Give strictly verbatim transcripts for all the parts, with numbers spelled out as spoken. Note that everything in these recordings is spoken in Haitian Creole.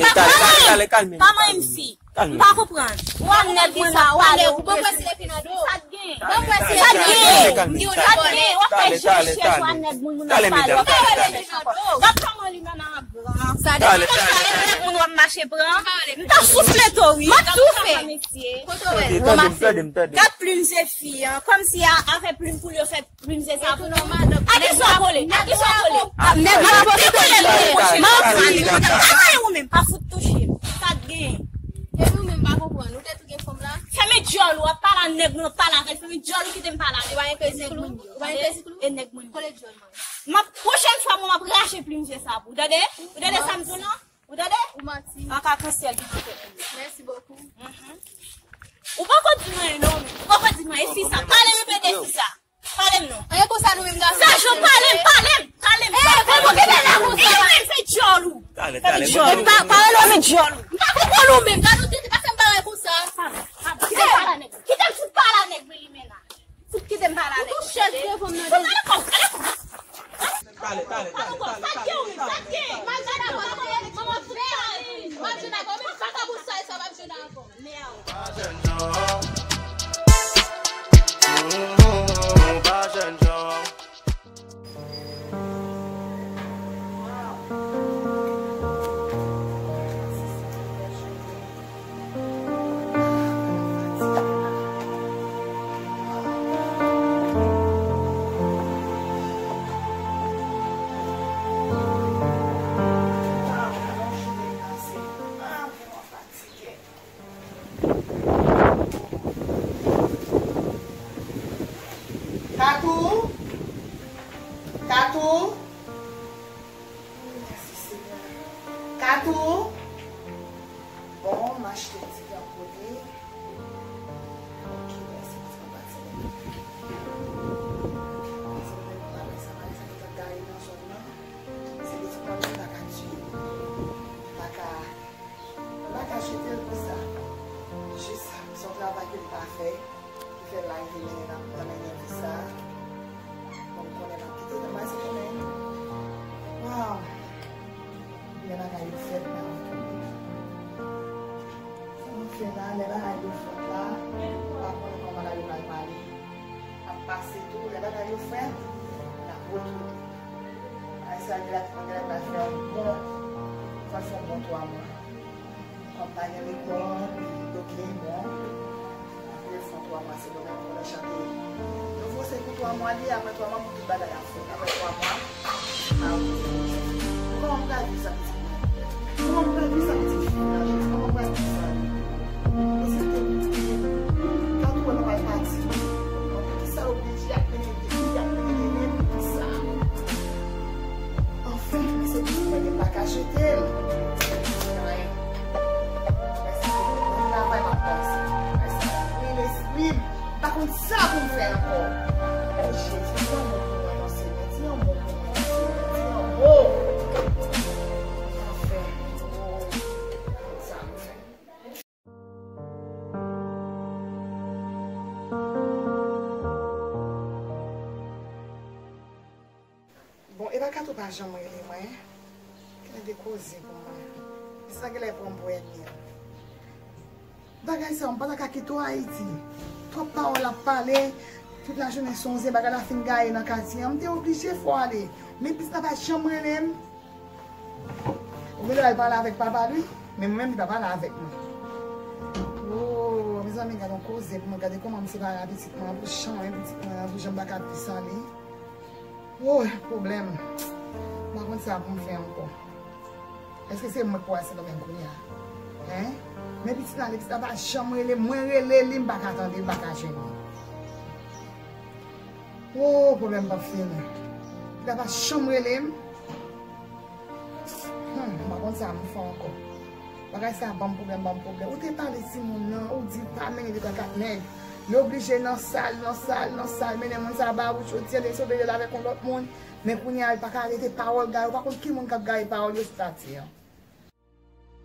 Talè, talè, talè, kalme. Pa manyen m fi. M pa konprann. Ou a nèg mwen nan pale ou prese. Sa t gen? Sa t gen? Sa t gen? W ap fè jan chèch ou a nèg moun, moun nan pale w ap fè jan chèch ankò. Gad kòman li menm ap gran. Sa depi w ap nèg moun w ap mache pran. M t ap soufle tou wi. M ap soufle. Mesye. Tande, tande, tande, tande. Gad plim ze fi an. Kòmsi a, a fè plim pou l yo fè Plim ze sa pou nou. A kisa w kole? A kisa w kole? Nèg la pote kole pou mwen. M ap fini. Atay ou menm, pa fout touche m. Sa t gen? Epi ou menm pa konprann. Ou te tou gen fanm la? Fèmen djòl ou, ap pale a nèg mwen, pale avè l. Fèmen djòl ou kite m pale avè l. Ou pa gen kezi klou? Ou pa gen kezi klou? E nèg mwen. Kole djòl mwen. M ap, pwochèn fwa mwen, m ap rache plim ze sa pou ou. Tande? Ou tande sa m di w lan? Ou tande? Ou manti. Kaka kansyèl ki nan tèt ou. Mèsi bokou. Ou poko di m anyen non. Ou poko di m anyen. Fi sa, pale repete fi sa. Pale m non. Anyen konsa nou menm gason. Sa jan pale m, pale m, pale m. Eh, fè mwen kite la konsa. Fè djòl ou. Talè, talè. Fè djòl ou. Pa, pale non, men djòl ou. M pa konprann ou menm. Gade ou tete pase m bagay konsa. Kite m pale a nèg. Kite m fout pale a nèg wi li men la. Fout kite m pale a nèg. Ou tou chèz devan m nan. Gade kò, gade kò. Talè, talè, talè, talè, talè. Katou? Katou? Mèsi, Senyè. Katou? Bon, m achte ti granmoun. Ok, mèsi, pitit mwen pati. Se mwen menm ki pa wè sa, bagay sa gentan gaye nan zòn nan. Se pitit mwen menm pa ka tiye. Pa ka, pa ka jete l pou sa. Jis, se yon travay ke l pa fè. Ki fè l la, li vini nan, nan mennen vi sa. Bon, m konnen m ap kite nan Matinik men. Waw. Lè bagay yo fèt la. Sa nou fè la, lè bagay yo fèt la, ou pa konnen kòman bagay yo pral pale. Ap pase tou, lè bagay yo fèt, n ap retounen. Ay sa, gen la, gen la, fè yon bon, fè yon bon twa mwa. Kòm pa gen rekò, ok, bon. Apre san twa mwa, se bon, men konnen chante. Nou fòse pou twa mwa, li, apre twa mwa, pou tout bagay ap fèt. Apre twa mwa, a, kòman m pral viv sa, pitit mwen? Kòman m pral viv sa, pitit fi mwen? Kòman m pral viv sa? Mwen se te, Katou wè nou pral pati. Mwen, poukisa oblije ap mennen depi, ap mennen depi, poukisa? Anfen, men se pitit mwen, li pa ka jete l. Travay m ap panse. Ay sa, wi, lespri m. M pa konn sa pou m fè ankò. O Jezi, di yon mo pou mwen non, Senyè. Di yon mo pou mwen non, Senyè. Di yon mo. Anfen, o, m pa konn sa pou m fè. Bon, e pa Kato pa janm rele mwen. Genlè de koze pou mwen. Sa genlè pran m pou ènmi an. Bagay sa, m pa ta ka kite w Ayiti. Twòp pawòl ap pale. Tout lajounen sonje bagay la fin gaye nan katye an. M te oblije fè w ale. Men pitit la pa janm rele m. Ou genlè al pale avèk papa l wi. Men mwen menm, li pa pale avèk mwen. Oh, mezanmi, gade yon koze pou mwen. Gade kòman m separe a pitit mwen an, pou jan pitit mwen an, pou jan m pa ka viv san li. Woy, pwoblèm. M pa konn sa pou m fè ankò. Èske se mwen k pral Sendomeng kounye a? Hein? Men pitit la, pitit la pa janm rele m. Mwen rele li, m pa ka tande l, m pa ka jwenn li. Woy, pwoblèm p ap fini. Pitit la pa janm rele m. Hmm, m pa konn sa m fè ankò. Bagay sa ban m pwoblèm, ban m pwoblèm. Ou te pale timoun nan, ou di l pa mennen li pran kat nèg. Li oblije nan sal, nan sal, nan sal, mennen moun sa ba wout, yo tire l, li sove l avèk yon lòt moun. Men kounye a, li pa ka rete pawòl gaye, ou pa konn ki moun k ap gaye pawòl yo sou katye an.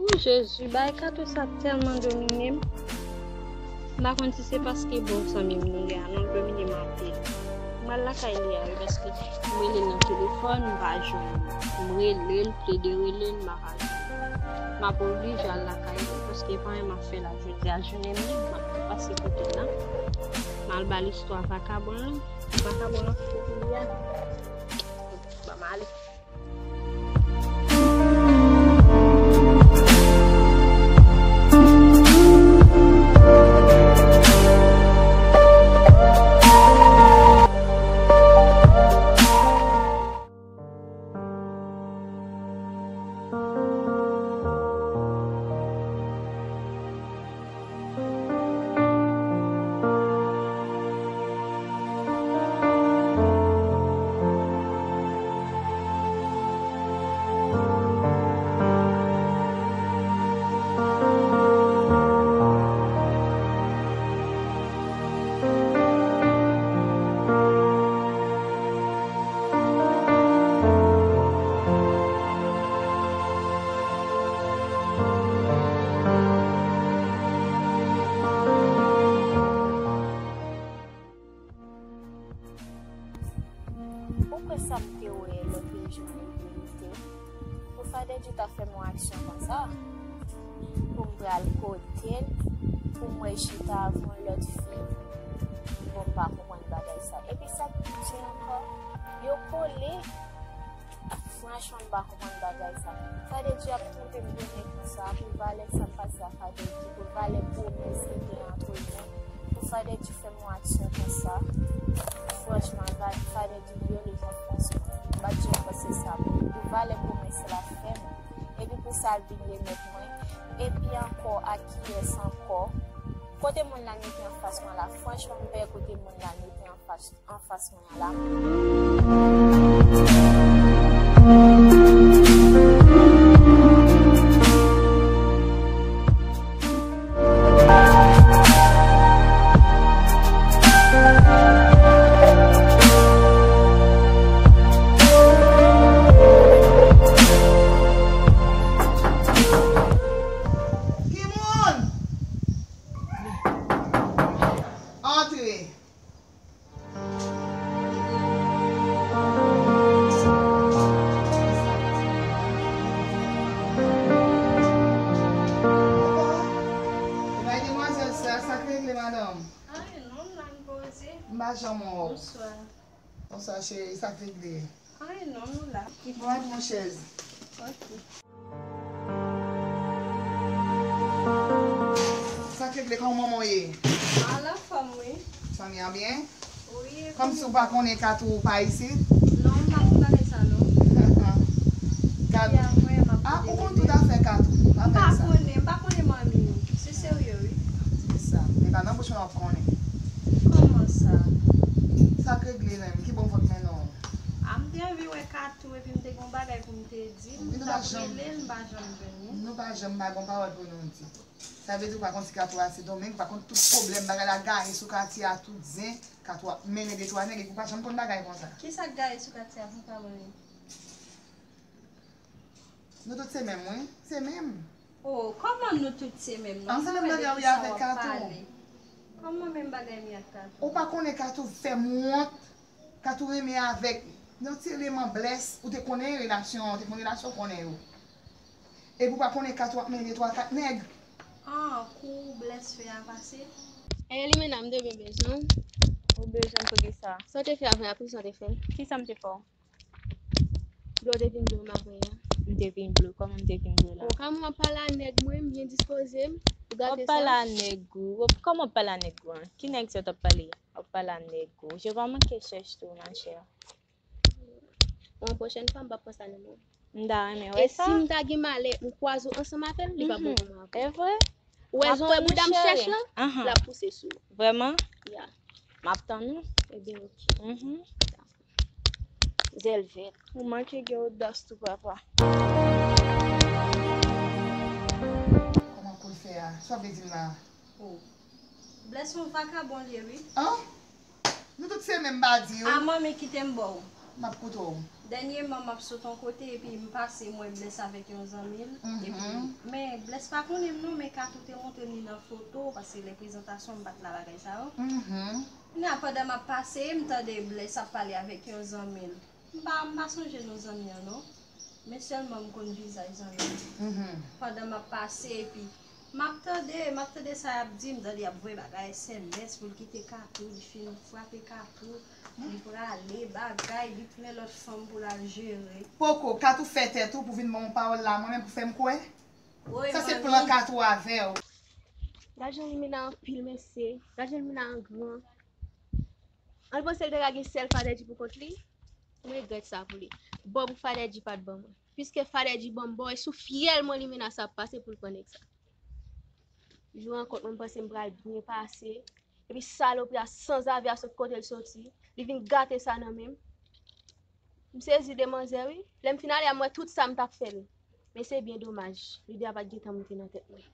O Jezi, bagay Kato sa tèlman domine m. M pa konn si se paske bon zanmi m li ye a non, l domine m anpil. M al lakay li a wi, paske m rele l nan telefòn, m pa jwenn li. M rele l, plede rele l, m pa ka jwenn li. M ap oblije al lakay li, paske pa anyen m ap fè la jodi a, jounen m, m ap pase kote l la. M al ba l istwa vakabon lan. Vakabon lan fou kounye a. Ban m ale. Ou kwè sa m te wè lòt jou nan verite? Pou Fadèdji ta fè m yon aksyon konsa, pou m pral kote l, pou m wè l chita avè yon lòt fi. Bon, m pa konprann bagay sa. Epi sa k pi di ankò, yo kole. Franchman, m pa konprann bagay sa. Fadèdji ap twonpe m kounye konsa, pou valè sa m pase a Fadèdji, pou valè pwomès ki gen ant nou, pou Fadèdji fè m yon aksyon konsa. Franchman, va- Fadèdji vyole zanfans mwen. M pa t janm panse sa pou li. Pou valè pwomès l ap fè m. Epi pou sa l vin remèt mwen. Epi ankò, ak kiyès ankò? Kote moun la mete anfas mwen la? Franchman, m pè kote moun la mete anfas, anfas mwen an la. Ki moun? Antre. Ebyen, demwazèl, sa, sa k regle, madanm? Anyen non, m la, m poze. M pa janm wè w. Bonswa. Bonswa, cheri, sa k regle? Anyen non, nou la. Bon, al pran chèz. Ok. Sa k regle, kòman manman w ye? Al anfòm, wi. Fanmi an byen? Wi. Kòmsi w pa konnen Katou pa isit? Non, m pa konn bagay sa, non. Katou. Ah, ou konn tout afè Katou. M pa konnen, m pa konnen manmi. Se serye, wi. Se sa. Men pa nan bouch mwen w ap konnen. Kòman sa? Sa k regle menm? Ki bò w fòk mennen w? Ah, m te anvi wè Katou, epi m te gen yon bagay pou m te di l. M t ap rele l, m pa janm jwenn li. Nou pa janm pa gen yon pawòl pou nou di. Sa vle di ou pa konn si Katou al Sendomeng, ou pa konn tout pwoblèm, bagay la gaye sou katye a, tout zen, Katou ap mennen de twa nèg, epi ou pa janm konn bagay konsa. Kisa k gaye sou katye a pou m pa mennen? Nou tout se menm, wi. Se menm. Oh, kòman nou tout se menm non? An, se menm bagay wi avèk Katou. Kòman menm bagay m ye ak Katou? Ou pa konnen Katou fè m wont? Katou renmen avèk yon ti eleman Blès, ou te konnen relasyon, ou te konn relasyon, ou konnen yo. Epi ou pa konnen Katou ap mennen de twa kat nèg. An, kou Blès fè a pase? Ey, Limena, m te byen bezwen w. Ou bezwen m pou kisa? Sa w te fè avè a, pou kisa w te fè l? Kisa m te fè w? Blo te vin blo maten an. M te vin blo, kòman m te vin blo la? Bon, kòman w ap pale a nèg mwen, m byen dispoze m. Ou gate sa? W ap pale a nèg ou, w ap, kòman w ap pale a nèg ou an? Ki nèg sa w t ap pale? W ap pale a nèg ou. Je pa manke chèch tou, machè. Yon pwochèn fwa, m p ap pran sa nan men w. M ta renmen wè sa. E si m ta gen malè, m kwaze w ansanm avè l, li p ap bon pou mwen ankò. E vre? Ou wè jan w wè bouda m chèch lan? L ap pouse sou ou. Vrèman? Ya. M ap tann ou. Ebyen, oke. Zèl vèt. Ou manke gen odas tou, papa. Kòman pou l fè a? Sa w vle di m la? Oh. Blès yon vakabon l ye, wi. An? Nou tout se menm, m pa di w. A, manmi, kite m ba w. M ap koute w. Dènyèman, m ap sot yon kote, epi m pase, m wè Blès avèk yon zanmi l. Epi, men Blès pa konnen m non, men Katou te montre m li nan foto, paske lè prezantasyon, m pa t la bagay sa yo. Kounye a, pandan m ap pase, m tande Blès ap pale avèk yon zanmi l. M pa, m pa sonje non zanmi an, non. Men sèlman m konn vizaj zanmi m. Mhm. Pandan m ap pase, epi m ap tande, m ap tande sa y ap di, m tande y ap voye bagay S M S pou l kite Katou, li fin frape Katou, li prale, bagay, li tounen lòt fanm pou l al jere. Poko, Katou fè tèt ou pou vin ban m pawòl la, mwen menm pou fè m kwè? Woy, manmi. Sa se plan Katou avè w. Gad jan Limena anpil, mesye. Gad jan Limena an gran. An l panse l te ka gen sèl Fadèdi pou kont li? M regrèt sa pou li. Bò pou Fadèdi pa t ban mwen. Piske Fadèdi ban m bò, e sou fyèl mwen Limena sa ap pase pou l pran nèg sa. Jou rankont mwen, m panse m pral byen pase. Epi salopri a sanzave a sot kote l soti. Li vin gate sa nan men m. M sezi de manzè wi. Lè m fin ale a, m wè tout sa m t ap fè l. Men se byen domaj, lide a pa t gentan moute nan tèt mwen.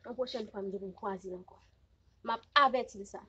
Yon pwochèn fwa m gen pou m kwaze l ankò. M ap avèti l sa.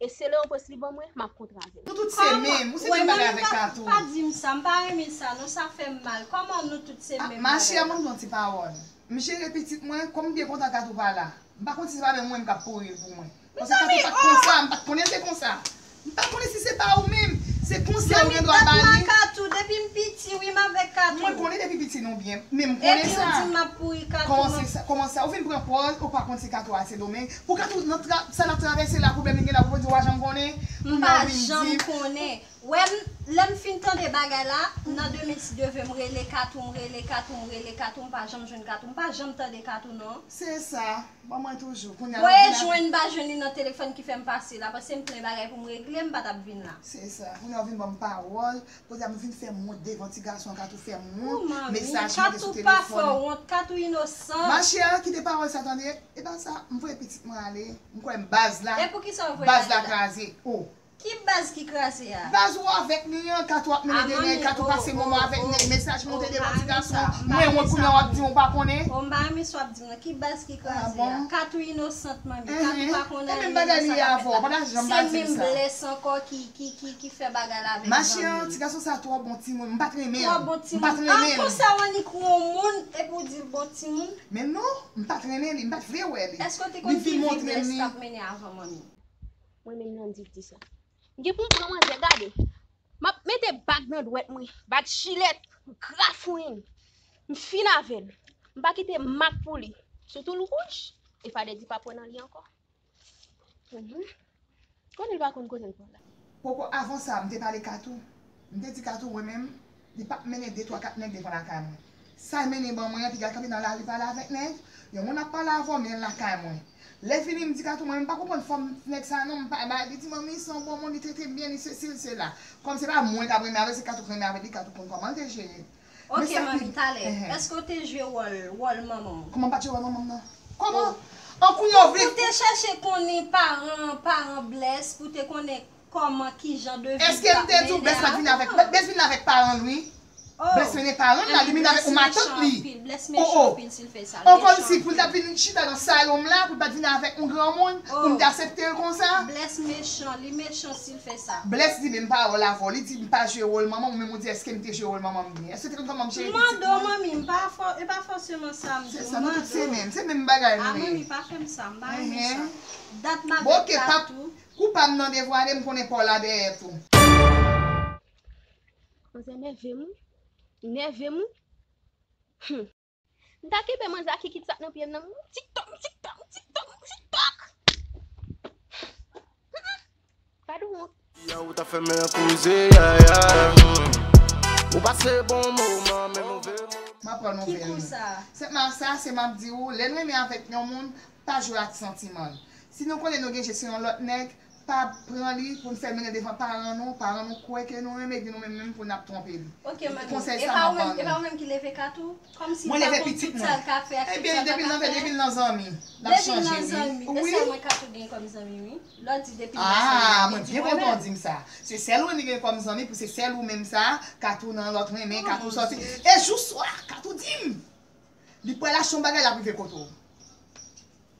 E se Leon Prince li ban mwen, m ap kontre avè l. Nou tout se menm, ou se menm bagay avèk Katou. Pa di m sa, m pa renmen sa non, sa fè m mal. Kòman nou tout se menm bagay? Ma chère, mwen di yon ti pawòl. M jere pitit mwen, kòm m byen kontan Katou pa la. M pa konn si se pa menm mwen k ap pouri l pou mwen. Paske Katou pa t konsa, m pa t konnen l te konsa. M pa konnen si se pa ou menm. Se konsèy ou gen dwa ba li. Mami, dat m ak Katou, depi m piti, wi, m avèk Katou. Mwen konnen depi piti nou byen, men m konnen sa. Epi ou di m ap pouri Katou. Kòman se sa? Kòman sa? Ou vin pran pòz, ou pa konn si Katou a Sendomeng. Pou Katou, nan tra-, sa n ap travèse la, pwoblèm li gen la, ou di w pa janm konnen. M pa janm konnen. Wè, m, lè m fin tande bagay la, nan demen si Dye vle, m rele Katou, m rele Katou, m rele Katou, m pa janm jwenn Katou, m pa janm tande Katou non. Se sa, ban mwen toujou. Kounye a, voye jwenn, m pa jwenn li nan telefòn ki fè m pase la, paske m plen bagay pou m regle, m pa t ap vin la. Se sa, kounye a w vin ban m pawòl, kounye a m vin fè m wont devan ti gason an, Katou fè m wont, mesaj mete sou telefòn. Katou pa fè w wont, Katou inosan. Ma chère, kite pawòl sa tande, e pa sa, m voye pitit mwen ale, m kwè m baz la, baz la kraze. Oh. Ki baz ki kraze a? Baz ou avèk li an, Katou ap mennen de nèg, Katou pase moman avèk nèg, mesaj monte devan ti gason, mwen wont kounye a w ap di m ou pa konnen. O, m pa renmen sa w ap di m nan. Ki baz ki kraze a? Katou inosant, manmi. Katou pa konn anyen nan sa k ap fèt la. Se menm Bless ankò ki, ki, ki, ki fè bagay la avèk zanmi l. Ma chère, ti gason sa twò bon timoun, m pa t renmen l. Twò bon timoun. M pa t renmen l. An konsa w annik wè yon moun epi w di l bon timoun? Men non, m pa t renmen li, m pa t vle wè li. Èske w te konn ki vi Bless t ap mennen avan manmi? Mwen menm Nandy k di sa. M gen pou m pran manzè, gade. M ap mete bag nan dwèt mwen, bag jilèt, m grafouyen l. M fin avè l. M pa kite mak pou li. Sitou l wouj, e Fadèdi pa pran nan li ankò. Mhm. Konnen l pa konn kote l pran la. Poko avan sa, m te pale Katou. M te di Katou, mwen menm, li p ap mennen de, twa, kat nèg devan lakay mwen. Sa l mennen ban mwen an, piga l kanpe nan lari pale avèk nèg. Yon moun ap pale avè w, men l lakay mwen. Lè fini, m di Katou, mwen, m pa konprann fòm nèg sa non, m pa bay li, di manmi, se yon bon moun, li trete m byen, li sesi, li sela. Kòm se pa mwen k ap renmen avè l, se Katou k renmen avè li, Katou konn kòman l te jere l. Ok, manmi, talè. Èske w te jwe wòl, wòl manman w? Kòman m pa t jwe wòl manman m nan? Kòman? An kounye w vle. Ou te chèche konnen paran, paran Bless, pou te konnen kòman, kijan de vi l t ap mennen avan. Èske m te di w Bless pa t vin avèk, Bless vin avèk paran l, wi. Bless mennen paran l la, li vin avèk yon matant li. Bless mechan anpil, si l fè sa. Ankò l di pou l t ap vin chita nan salon m la, pou l pa t vin avèk yon granmoun, pou m te aksepte l konsa. Bless mechan, li mechan si l fè sa. Bless di menm pawòl avè w, li di m pa jwe wòl manman m, ou menm ou di èske m te jwe wòl manman m byen? Èske w te konn kòman m jere pitit mwen? M mande w, manmi, m pa fò, e pa fòseman sa m di w, m mande w. Se sa, nou tout se menm, se menm bagay nou ye. A, manmi, pa fè m sa, m pa renmen sa. Dat m avèk Katou. Kou pa m nan devwa de, m konnen pa w la dèyè tou. Manzè nève m wi. Nève m wi. Hum. M ta kenbe manzè a kikit sa k nan pye m nan. Tiktok, tiktok, tiktok, tiktok. Hum, hum. Pa dou wont. Ya ou ta fè men koze, ya, ya. Ou pase bon moman, men move moman. M ap pran nouvèl nou. Ki kou sa? Se ma sa, se m ap di ou, lè n renmen avèk yon moun, pa jwe ak santiman l. Si nou konnen nou gen je sou yon lòt nèg, pa pran li pou n fè mennen devan paran nou, paran nou kwè ke nou renmen, epi nou menm menm pou n ap twonpe li. Ok, manmi. Konsèy sa m ap ban nou. E pa ou menm ki leve Katou? Kòmsi l pa konn tout sa l ka fè ak tout sa l pa ka fè. Ebyen, depi l nan, depi l nan zanmi, l ap chanje li. Depi l nan zanmi, e sèl mwen Katou gen kòm zanmi, wi. Lè w di depi l nan zanmi, li di mwen menm. Ah, mwen byen kontan w di m sa. Se sèl ou li gen kòm zanmi, pou se sèl ou menm sa, Katou nan lòt renmen, Katou sòti. E jou swa, Katou di m. Li pral achte yon bagay, l ap rive kote w.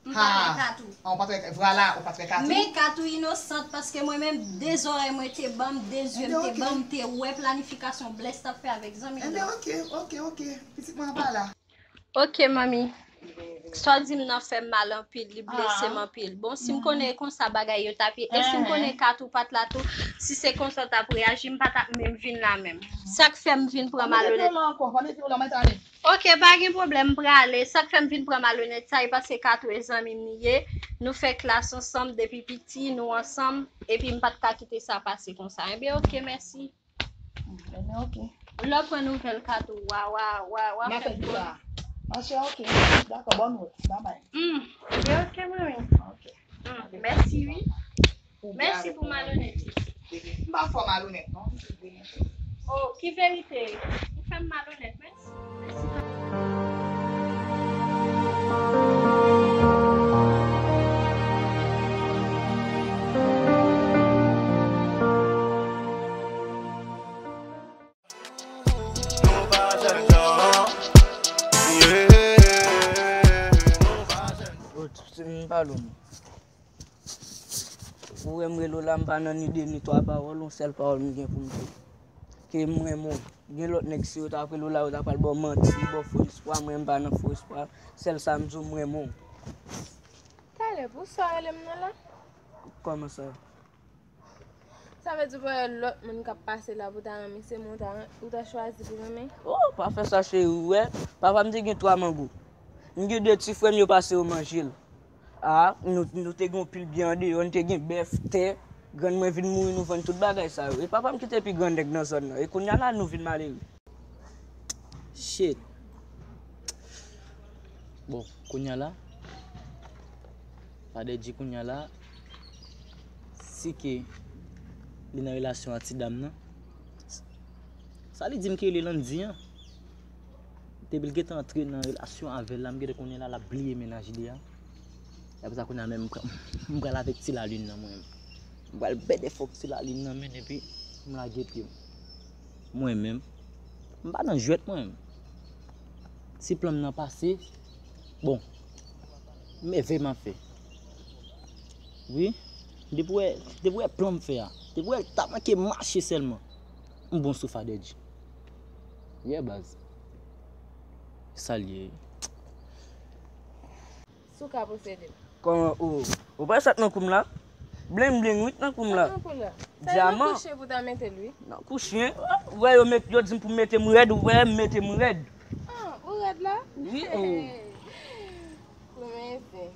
M pa wè Katou. Ah, ou pa t wè, vwala, ou pa t wè Katou. Men Katou inosant, paske mwen menm, de zòrèy mwen te ban m, de zye m te ban m, m te wè planifikasyon Bless t ap fè avèk zanmi l lan. Ebyen, ok, ok, ok. Pitit mwen an pa la. Ok, manmi. Sa w di m nan fè m mal anpil, li blese m anpil. Bon, si m konnen e konsa bagay yo t ap ye, e si m konnen Katou pa t la tou, si se konsa w t ap reyaji, m pa t ap menm vin la menm. Sa k fè m vin pran malonèt. Ok, pa gen pwoblèm, m prale. Sa k fè m vin pran malonèt sa, e paske Katou e zanmi m li ye. Nou fè klas ansanm depi piti, nou ansanm, epi m pa t ka kite sa pase konsa. Enben, ok, mèsi. Enben, ok. Lè w pran nouvèl Katou, wa, wa, wa, wa fè m konnen. Mache, ok. Dakò, bòn wout. Babay. Hmm, enben, ok, manmi. Ok. Hmm, mèsi, wi. Mèsi pou malonèt. M pa fò malonèt, non. Oh, ki verite? Ou fè m malonèt, mèsi. Mèsi. Ou wè m rele w la, m pa nan ni de ni twa pawòl, yon sèl pawòl m gen pou m di. Ke m renmen w. Gen lòt nèg, si yo ta ap rele w la, yo ta pral ba w manti, ba w fo espwa, mwen m pa nan fo espwa. Sèl sa m di w, m renmen w. Talè, pou sa w rele m nan la? Kòman sa? Sa vle di w pa wè lòt moun k ap pase la pou w ta renmen, se mwen w ta, ou ta chwazi pou renmen? Oh, pa fè sa cheri, ou wè, papa m te gen twa mango. M gen de ti frè m, yo pase yo manje l. Ah, nou, nou te gen yon pil byen andeyò, nou te gen bèf, tè. Grann mwen vin mouri, nou vann tout bagay sa yo. E papa m ki te pi gran nèg nan zòn nan. E kounye a la, nou vin malere. Shit. Bon, kounye a la, Fadè di kounye a la, si ke li nan relasyon ak ti dam nan, sa li di m ke li Landy an. Depi l gentan antre nan relasyon avè l la, m gentan konnen la, l ap bliye mennaj li a. E apre sa, kounye a menm, m pral, m pral avèk ti lalin nan mwen menm. M pral bèdè fòk ti lalin nan, men, epi m lage pye m. Mwen menm, m pa nan jwèt mwen menm. Si plan m nan pase, bon, m eve m ap fè. Wi, depi w wè, depi w wè plan m fè a, depi w wè l ta manke mache sèlman, m bon sou Fadè G. Yeah, baz. Sa l ye. Si w ka posede m. Kòman ou, ou pa sa k nan kou m la? Bling bling, wi, k nan kou m la. Sa k nan kou la? Sa nan kouche pou ta mete l, wi. Nan kouche? Ou wè yo met, yo di m pou m mete m rèd, ou wè m mete m rèd. Ah, ou rèd la? Wi, oh. Kou mesye.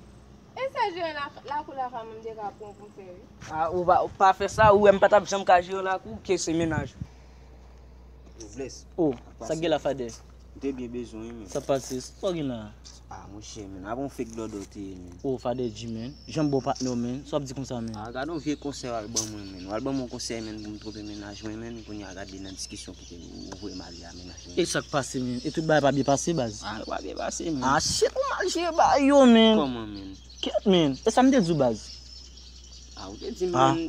E sa jere la, lakou la fè m te ka pran pou m fè, wi. Ah, ou pa, ou pa fè sa, ou wè m pa t ap janm ka jere lakou, ke se mennaj. Robles. Oh, sa k gen la, Fadè? M te byen bezwen wi, men. Sa pase? Sa w gen la? Ah, monchè, men, apa yon fake dòdò w te ye, men? Oh, Fadè G, men. Jan m bon patnè w, men. Sa w ap di konsa, men? Ah, gade yon vye konsèy w al ban mwen, men. W al ban mwen yon konsèy, men, pou m twonpe mennaj mwen, men. Kounye a, gad li nan diskisyon kite ou voye m ale a mennaj mwen. E sa k pase, men? E tout bagay pa byen pase, baz? Ah, yo pa byen pase, men. Ah, shit, ou mal jere bagay yo, men. Kòman, men? Kèt, men. E sa m te di w, baz? Ah, ou te di m, men,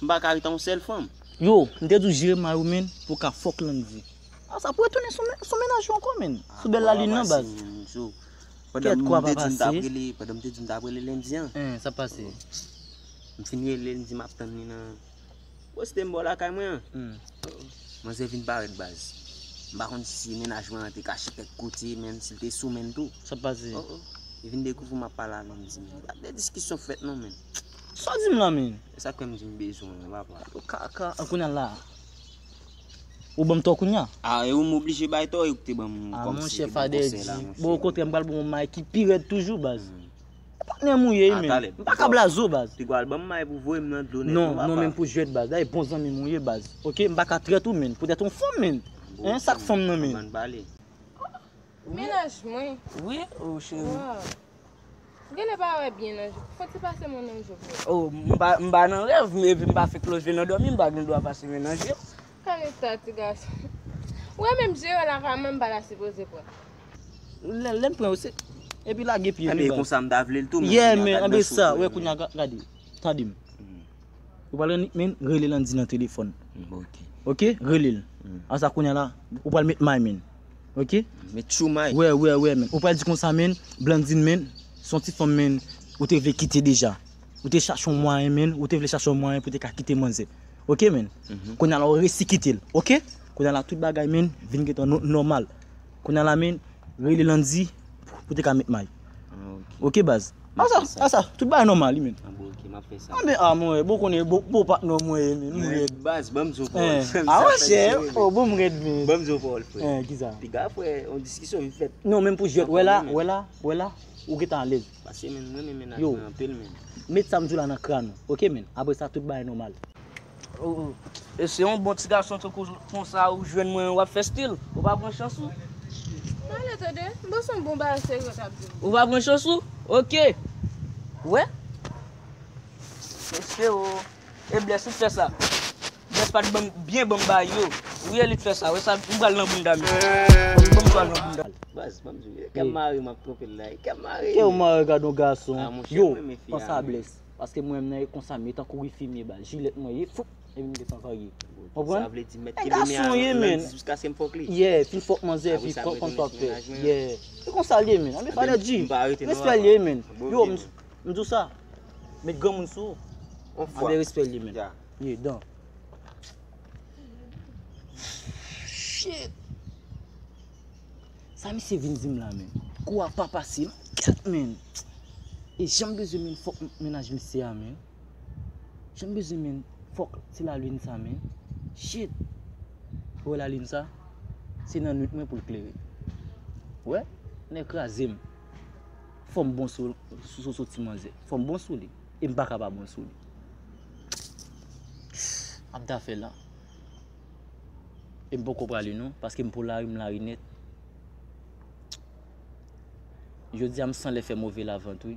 m pa ka ret ak yon sèl fanm. Yo, m te di w jere may ou, men, pou w ka fòk Landy. Ah, sa pou retounen sou men-, sou mennaj ou ankò, men. Sou bèl lalin nan, baz. Kèt, kwa pa pase. Pandan m te di m t ap rele, pandan m te di m t ap rele Landy an. Hein, sa pase. M fin rele l, m di m ap tann li nan poste m bò lakay mwen an. Hmm. Manzè vin parèt, baz. M pa konn si mennaj mwen an te kache kèk kote, men si l te sou men tou. Sa pase. Oh, oh. Li vin dekouvri m ap pale avè l, m di, men, pa de diskisyon fèt non, men. Sa w di m la, men? E sa k fè m di m bezwen w, papa. Yo kaka, an kounye a la. Ou ban m tò kounye a? Ah, e ou m oblije bay tò, e ou k te ban m kòmsi te ban m konsèy la, monchè. Bon, okontrè, m pral ban w may ki pi rèd toujou, baz. Patnè m ou ye, men. M pa ka blaze w, baz. Te gwal ban m may pou voye m nan dlo nèt. Non, non, men pou jwèt, baz. Dayè bon zanmi m ou ye, baz. Ok, m pa ka trèt ou, men. Poutèt yon fanm, men. Hein, sa k fanm nan, men? Mennaj mwen. Wi, oh, cheri. Waw. Genlè pa wè byen nan je. Fò ti pase mwen nan je pou wè. Oh, m pa, m pa nan rèv, men epi m pa fèk leve nan dòmi, m pa gen dwa pase men nan je. Gade sa, ti gason. Ou wè menm je yo la, kòman m pa ta sipoze pran? Lè, lè m pran yo, se, epi lage pye m, baz. Konsa m ta vle l tou, men yeah, men anbe sa, wè kounye a, ga-, gade. Tande m. Ou pral annik, men, rele Landy nan telefòn. Ok. Ok, rele l. Ansa kounye a la, ou pral met may, men. Ok? Met chou may. Wè, wè, wè, men. Ou pral di konsa, men, Blandine, men, se yon ti fanm, men, ou te vle kite deja. Ou te chache yon mwayen, men, ou te vle chache yon mwayen pou te ka kite manzè. Ok, men. Kounye a la, ou resi kite l. Ok? Kounye a la, tout bagay, men, vin gentan nò-, nòmal. Kounye a la, men, rele Landy pou te ka met may. Ok, baz. Asa, asa, tout bagay nòmal, wi, men. Anben, a, mwen, bon, konnen, bon, bon patnè mwen ye, men, m rèd. Baz, ban m di w pawòl. A, monchè, o, bon, m rèd, men. Ban m di w pawòl, frè. Kisa? Piga, frè, yon diskisyon vin fèt. Non, menm pou jwèt, wè la, wè la, wè la, ou gentan alèz. Paske, men, mwen, men, mennaj mwen anpil, men. Met sa m di w la nan kran ou, ok, men. Apre sa, tout bagay nòmal. Oh, oh. E se yon bon ti gason tankou konsa ou jwenn mwen, w ap fè stil. Ou pa pran chans ou. Pale tande, m panse yon bon bagay serye w t ap di m. Ou pa pran chans ou? Ok. Wè. Mesye o. E Bless ou t fè sa. Bless pa t ban m, byen ban m bagay yo. Wi, e li t fè sa. Wè sa, m pral nan bounda misye. Ban m pral nan bounda. Baz, ban m di w, kè m mare, m ap twonpe l la. Kè m mare. Kè w mare, gad yon gason. Yo, panse a Bless. Paske mwen menm nan e konsa m ye, tankou enfimye baz, jilèt mwen ye, foup, epi m desann varye. Konprann? Sa vle di mèt kenbe men an nan di jiskaske m fòk li. Yeah, fin fòk manzè, fin fòk konn sa w ap fè. Yeah. E konsa l ye, men. Anben, fadè G. Respè l ye, men. Yo, m, m di w sa. Met granmoun sou ou. Anben, respè l ye, men. Yeah, dan. Shit. Sa misye vin di m la, men. Kou a pa pase, non. Gad, men. E jan m bezwen, men, fòk mennaj misye a, men. Jan m bezwen, men, fòk ti lalin sa, men. Shit. Ou wè lalin sa? Se nan nwit mwen pou l klere. Wè? Nèg kraze m. Fò m bon sou, sou, sou, sou ti manzè. Fò m bon sou li. E m pa ka pa bon sou li. M ap ta fè la. E m poko prale non, paske m pou lari, m lari nèt. Jodi a m sanlè fè move lavant wi.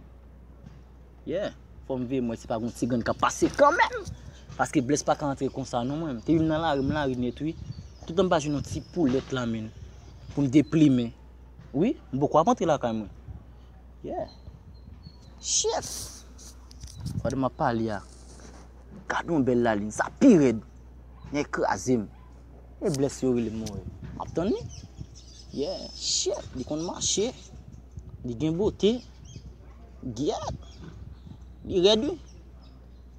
Yeah, fò m veye m wè si pa gon ti grenn k ap pase kanmenm. Paske Bless pa ka antre konsa non mwen. Te wi m nan lari, m lari nèt wi. Toutan m pa jwenn yon ti poulèt la menm. Pou m deplimen. Wi, m poko ap antre lakay mwen. Yeah. Shit. Pandan m ap pale a. Gad yon bèl lalin. Sa pi rèd. Nèg kraze m. E Bless yo rele m mwen. M ap tann li. Yeah. Shit. Li konn mache. Li gen bote. Gyèt. Li rèd wi.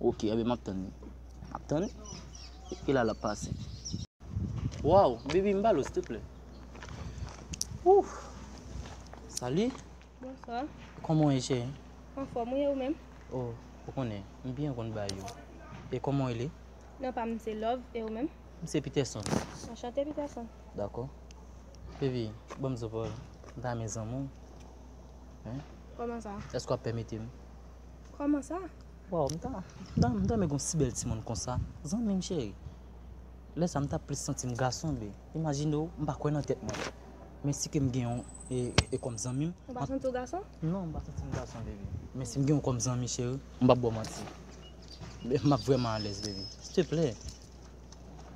Ok, enben m ap tann li. M ap tann li. Ki la l ap pase. Waw, baby, m ba l ou, silteplè. Ouf. Salut. Bonswa. Kòman w ye, cheri? Anfòm, wi, e ou menm? Oh, ou konnen, m byen konn bagay yo. E kòman w rele? Non pa m se Love, e ou menm? M se Peterson. Anchante, Peterson. Dakò. Baby, ban m di w pawòl. M ta renmen zanmi w. Hein? Kòman sa? Èske w ap pèmete m? Kòman sa? Waw, m ta, m ta, m ta renmen gon si bèl timoun konsa. Zanmi m cheri. Lè sa m ta plis santi m gason, be. Imajine w, m pa kwè nan tèt mwen. Men si ke m gen yon, e, e kòm zanmi m. Ou pa santi w gason? Non, m pa santi m gason, baby. Men si m gen yon kòm zanmi, cheri, m p ap ba w manti. Be, m ap vrèman alèz, baby. Silteplè.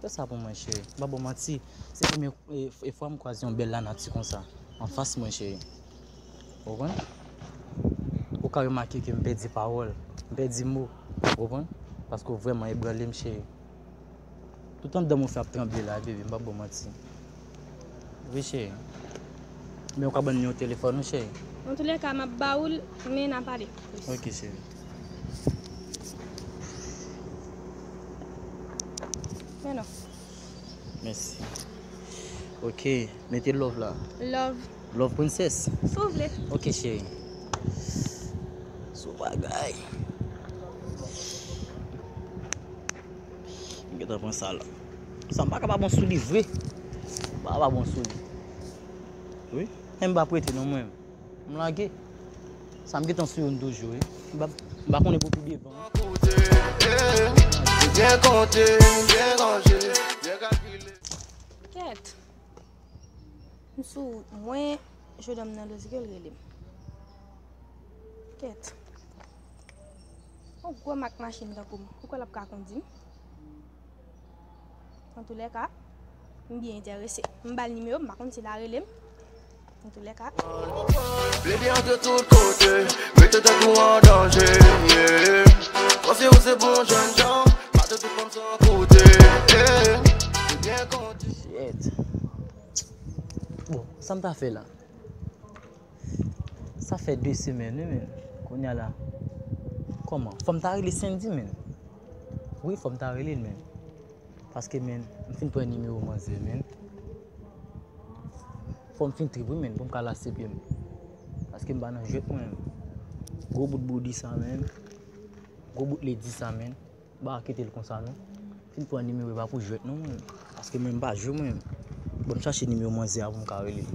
Fè sa pou mwen, cheri. M p ap ba w manti. Se premye e, e fwa m kwaze yon bèl lanati konsa, anfas mwen, cheri. Ou konprann? Ou ka remake ke m pèdi pawòl, m pèdi mo. Ou konprann? Paske w vrèman ebranle m, cheri. Tout anndan m ou fè ap tranble la, baby, m p ap ba w manti. Wi, cheri. Men ou ka ban m nimewo telefòn ou, cheri? Antoulèka, m ap ba ou l, men n a pale plis. Ok, cheri. Men non. Mèsi. Ok, mete love la. Love. Love princess. Si w vle. Ok, cheri. Sou bagay. M gentan pran sa la. Sa m pa ka pa bon sou li vre. M pa ka pa bon sou li. Wi. Men m pa prete non mwen. M lage. Sa m gentan sou youn toujou wi. M pa, m pa konnen pou pi devan. Byen konte, byen ranje, byen kalkile. Kèt. M sou wout mwen, jodòm nan Lozige l rele m. Kèt. Yon gwo mak machin tankou m. Ou kwè l ap ka kondi m? Antoulèka, m byen enterese. M ba l nimewo, m pa konn si l a rele m. Antoulèka. Vle byen antre tout kote, mete tèt ou an danje, yeah. Panse ou se bon jènjan, mate tout fanm san koute, yeah. Vle byen konte. Shit. Bon, sa m ta fè la? Sa fè de semèn, wi, men. Kounye a la. Kòman? Fò m ta rele Sandy, men. Wi, fò m ta rele l, men. Paske, men, m fin pran nimewo manzè, men. Fò m fin trip, wi, men, pou m ka lase pye m. Paske m pa nan jwèt, mwen. Gwo bout booty sa menm. Gwo bout lady sa menm. M pa kite l konsa non. Fin pran nimewo e pa pou jwèt non mwen. Paske mwen m pa jwe mwen. Bon, m chache nimewo manzè a pou m ka rele l.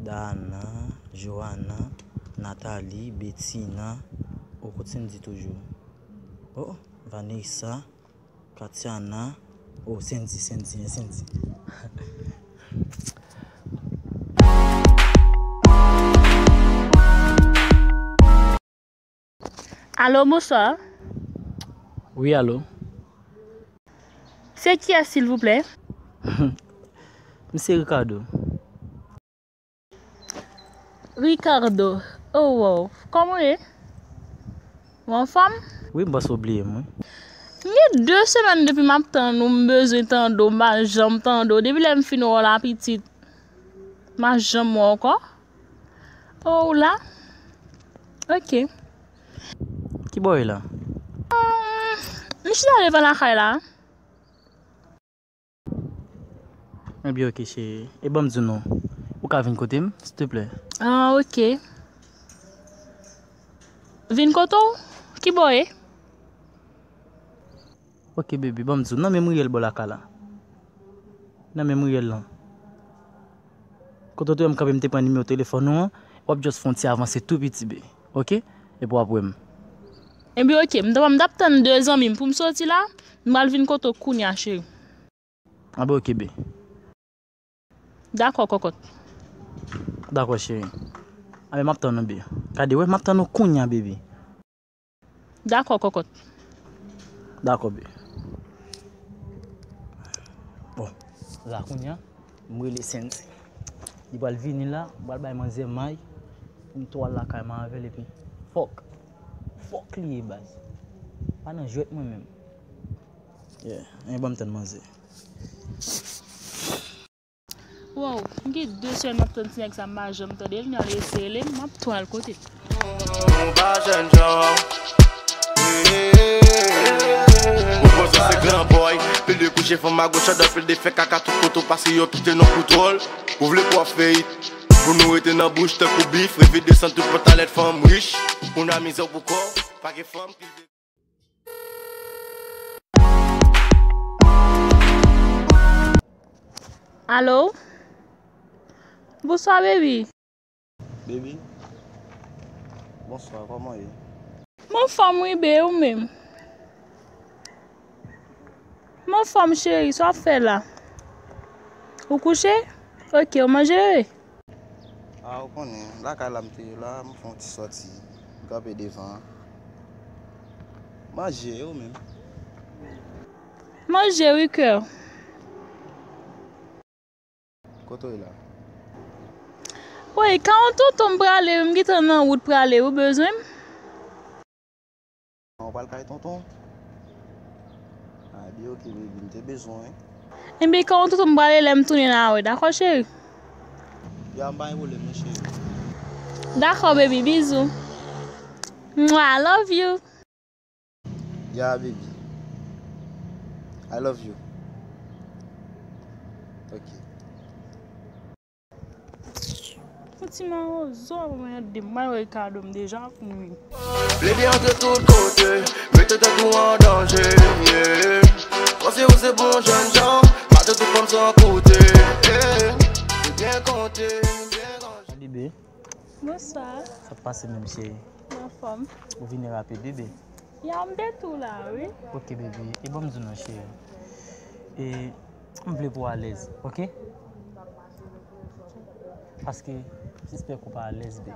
Dana, Johanna, Nathalie, Bettina. O, kot Sendy toujou? O, Vanessa, Katiana. O, Sendy, Sendy, Sendy. Alo, bonswa. Wi, alo. Se kiyès, silvouplè? M se Ricardo. Ricardo. Oh, wow. Kòman w ye? Ou anfòm? Wi, m panse w bliye m, wi. Gen de semèn depi m ap tann ou, m bezwen tande w, m pa janm tande w. Depi lè m fin wè w la pitit, m pa janm wè w ankò. Oh, ou la? Ok. Kibò w ye la? Hmm, m chita devan lakay la. Ebyen, ok, cheri. E ban m di w non. Ou ka vin kote m, silteplè? Ah, ok. Vin kote w? Kibò w ye? Ok, baby, ban m di w. Nan menm riyèl bò lakay la. Nan menm riyèl lan. Kote w te wè m kanpe, m te pran nimewo telefòn ou an, w ap just fè yon ti avanse tou piti, baby. Ok? Epi w ap wè m. Ebyen, ok. M t ap, m t ap tann de zanmi m pou m soti la. M pral vin kote w kounya, cheri. Anben, ok, baby. Dakò, kòkòt. Dakò, cheri. Anben, m ap tann ou, baby. Gade, wè, m ap tann ou kounya, baby. Dakò, kòkòt. Dakò, baby. Bon, la kounya, m rele Sendy. Li pral vini la, m pral bay manzè may, pou m tou al lakay mwen avè l, epi fòk, fòk li ye baz. Pa nan jwèt mwen menm. Yeah, anyen ban m tann manzè. Wow, m gen de semèn m ap tann ti nèg sa, m pa janm tande l, nan l eseye rele m, m ap tou al kote l. Nou pa jènjan. Ou panse se gran boy, pil de kouche fanm a goch, andan pil de fè kaka tout kote w pase yo kite nou kontwòl. Ou vle pou w ap fè it, pou nou rete nan bouch tankou bif, reve desann tout pantalèt fanm rich. Ou nan mizè pou kò, pa gen fanm ki Alo? Bonswa, baby. Baby? Bonswa, kòman w ye? M anfòm wi, baby, ou menm? M anfòm, cheri, sa w ap fè la? Ou kouche? Ok, ou manje? A, ou konnen, lakay la m te ye la, m fè yon ti sòti, m kanpe devan an. Manje, e ou menm? Manje wi, kè. Kote w ye la? Woy, ka yon tonton m prale, m gentan nan wout prale, ou bezwen m? Ou pral kay tonton? A, ebyen, ok, baby, m te bezwen w, wi. Ebyen, ka yon tonton m prale, lè m tounen la, wi, dakò, cheri? Ya, m pa gen pwoblèm, non, cheri. Dakò, baby, bizou. Mwa, I love you. Ya, baby. I love you. Ok. Yon ti mawozo ap mande m, mwen wè kado m deja ap mouri. Vle byen antre tout kote, mete tèt ou an danje, yeah. Panse ou se bon jènjan, mate tout fanm san koute, yeah. Ou byen konte, byen ranje. Alibe. Bonswa. Sa k pase menm, cheri? M anfòm. Ou vini rapid, wi, baby. Ya, m te tou la, wi. Ok, baby. E ban m di w non, cheri. E m vle pou w alèz, ok? Paske m sispèk ou pa alèz, baby.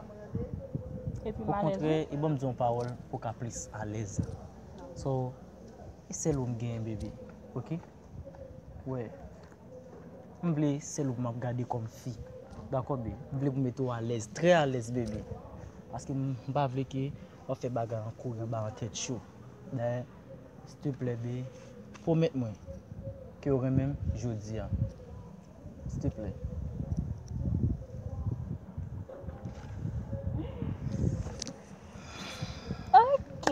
Epi m alèz, wi. Okontrè, e ban m di w yon pawòl pou w ka plis alèz. So, e sèl ou m genyen, baby. Ok? Wè. M vle sèl ou m ap gade kòm fi. Dakò, baby? M vle pou mete w alèz, trè alèz, baby. Paske m, m pa vle ke w ap fè bagay an kouri anba yon tèt cho. Dayè, silteplè, baby, pwomèt mwen ke w renmen m jodi a. Silteplè. Ok.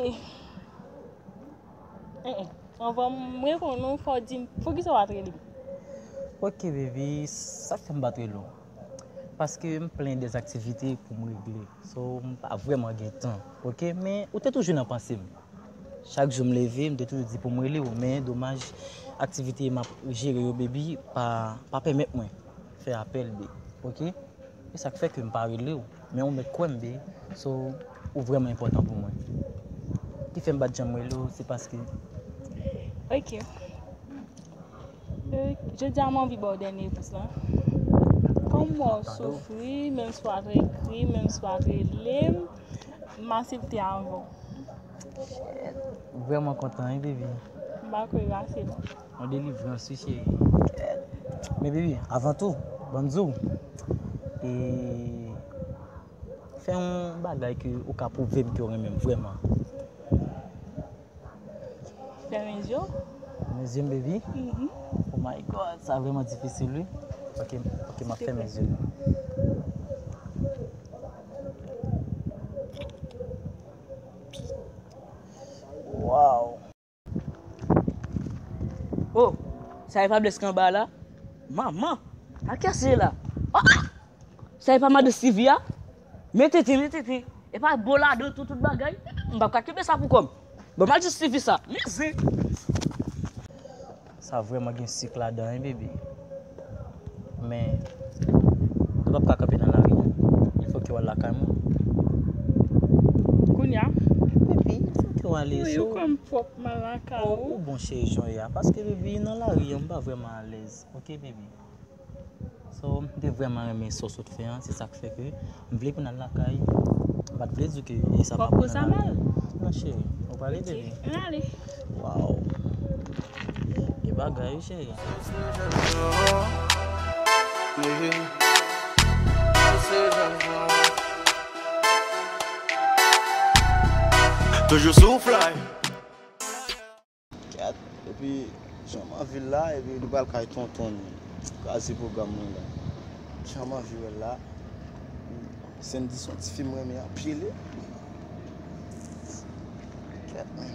Eh, eh. Anvan m reponn ou, fò w di m poukisa w pa t rele m. Ok, baby, sa k fè m pa t rele w? Paske m plen de aktivite pou m regle. So, m pa vrèman gen tan, oke? Men ou te toujou nan panse m. Chak jou m leve, m te toujou di pou m rele w, men domaj, aktivite m ap jere yo, baby, pa, pa pèmèt mwen fè apèl, baby, oke? E sa k fè ke m pa rele w. Men ou mèt kwè m, baby. So, ou vrèman enpòtan pou mwen. Ki fè m pa t janm rele w, se paske... Oke. Euh, jodi a, m anvi ba w dènye repons lan. Kòm m wè w soufri, menm si w pa t ekri, menm si w pa t rele m, m aksepte avè w. M vrèman kontan, wi, baby. M pa kwè w ase bon. Yon delivrans, wi, cheri. Men, baby, avan tou, ban m di w, e, fè yon bagay ke ou ka pwouve m ke w renmen m vrèman. Fèmen zye w. Fèmen zye m, baby. Mhm. Oh my God, sa vrèman difisil, wi. Ok, ok, m ap fèmen zye m. Wow. Oh, sa e pa Bless ki anba la? Manman, a kiyès se la? Oh! Sa e pa madan Stevie a? Men tenten, men tenten. E pa bo ladan tou, tout bagay. M p ap ka kenbe sa pou kò m. Bon, m al di Stevie sa. Men zen. Sa vrèman gen sik ladan, wi, baby. Men, nou p ap ka kanpe nan lari. Il fò ke w al lakay mwen. Kounye a? Baby, il fò ke w ale. Wi, ou konn pwòp m al lakay ou. Ou bon cheri jan w ye a. Paske, baby, nan lari an, m pa vrèman alèz. Ok, baby? So, m te vrèman renmen sa w sot fè an, se sa k fè ke m vle pou n al lakay. M pa t vle di w ke e sa pa pou n al lakay. Non, cheri, ou prale, bebe? Ann ale. Wow. Gen bagay, wi, cheri. Toujou sou fly. Kèt, epi jan m anvi l la, epi li pral kay tonton l. Kraze pwogram mwen la. Jan m anvi wè l la. Sandy se yon tifi m renmen anpil, wi. Kèt, men.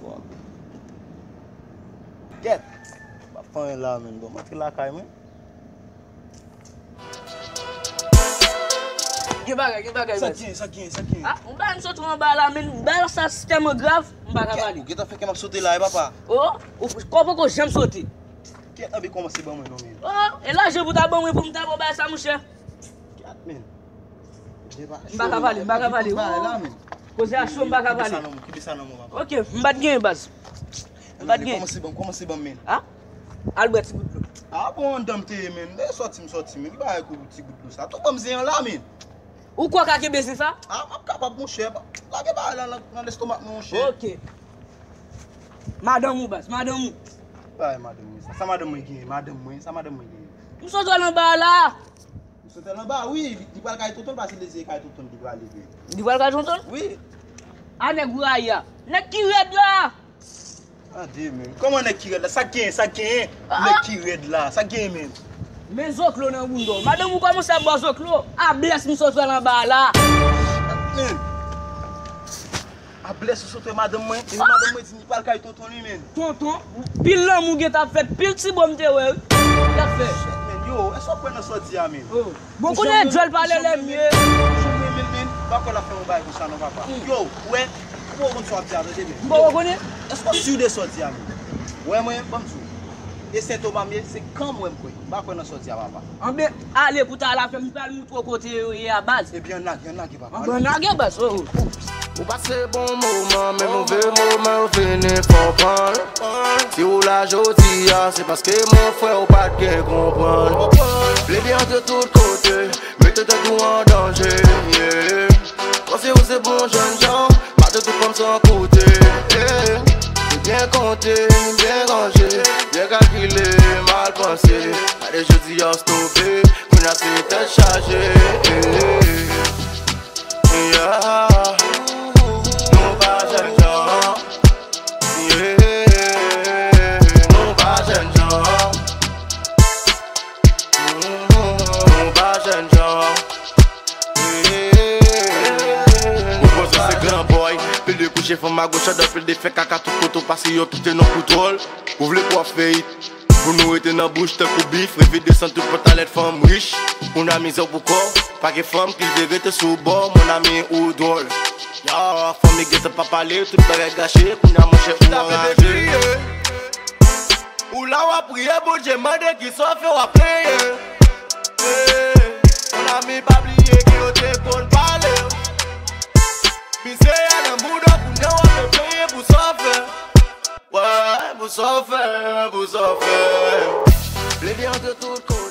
Fòk. Kèt. M ap fè anyen la, men. Bon, m antre lakay mwen. Gen bagay, gen bagay, baz. Sa k gen, sa k gen, sa k gen? Ah, yon bagay m sot anba la, men bagay sa tèlman grav, m pa ka pale. Ou gentan fè kè m ap sote la, wi, papa. Oh, ou kò poko janm sote. Kèt, anbe kòmanse ban mwen non, men. Oh, e lajan pou ta ban mwen pou m ta ba w bagay sa, monchè. Kèt, men. M pa ka pale, m pa ka pale. Koze a cho, m pa ka pale. Kibe sa nan men w, kibe sa nan men w, papa. Ok, m pa t genyen, baz. M pa t genyen. Kòmanse ban m, kòmanse ban m, men. Ah? Al bwè ti gout dlo. Ah bon, anndan m te ye, men. Lè sòti, m sòti, men. Ki bagay kou ti gout dlo sa? Tou ban m zen an la, men. Ou kwè w ka kenbe zen sa? Ah, m ap kapab, monchè. Lage bagay la nan, nan lestomak mwen, monchè. Ok. Madanm ou, baz, madanm ou. Bagay madanm mwen sa. Sa madanm mwen genyen, madanm mwen, sa madanm mwen genyen. M sot wè l anba a la. M sot wè l anba, wi. Li, li pral kay tonton l, paske li di se kay tonton l li prale, wi. Li pral kay tonton l? Wi. A nèg ou rayi a. Nèg ki rèd la. Tande, men. Kòman nèg ki rèd la? Sa k genyen, sa k genyen? Ah! Nèg ki rèd la, sa k genyen, men? Men zoklo nan bounda w. Madanm ou kòmanse ap ba w zoklo. A blès m sot wè l anba a la. Men. A blès ou sot wè madanm mwen. Epi madanm mwen di m li pral kay tonton li, men. Tonton, pil lanmou gentan ap fèt, pil ti bo m te wè, wi. L ap fè. Men, yo, èske w kwè nan sa w di a, men? Oh. Bon, kounye a djòl pale lè m ye. Ou janm renmen l, men. M pa kwè l ap fè yon bagay konsa non, papa. Yo, ou wè, ou poko konn sa w ap di a, tande, men. M poko konnen. Èske w si de sa w di a, men? Ou wè mwen, ban m di w. E Sentoma m ye, se kan m wè m kwè. M pa kwè nan sa w di a, papa. Anben, ale pou ta al afè m, m pral montre w kote yo ye a, baz. Ebyen, ann lage, ann lage, papa. Anben, ann lage, baz, oh. Ou pase bon moman, men move moman yo fini konprann. Si ou la jodi a, se paske mon frè ou pa t gen konprann. Vle byen antre tout kote, mete tèt ou an danje, yeah. Panse ou se bon jènjan, mate tout fanm san koute, yeah. Se byen konte, byen ranje, byen kalkile, mal panse. Gade jodi a stope, kounye a se tèt chaje, yeah. Yeah. Nou pa jènjan. Yeah. Nou pa jènjan. Nou pa jènjan. Yeah. Ou panse se gran boy. Pil de kouche fanm a goch, andan pil de fè kaka tout kote w pase yo kite nan kontwòl. Ou vle pou w ap fè it. Pou nou rete nan bouch tankou bif, reve desann tout pantalèt fanm rich. Ou nan mizè pou kò, pa gen fanm ki vle rete sou bò, mon ami ou dwòl. Ya, fanmi gentan pa pale, tout bagay gache, kounye a monchè ou anraje. Ou la w ap priye, Bondye mande ki sa w fè w ap plenyen. Mon ami pa bliye ke yo te konn pale. Mizè a nan mouda, kounye a w ap plenyen pou sa w fè. Wè, pou sa w fè, pou sa w fè. Plede antre tout kote.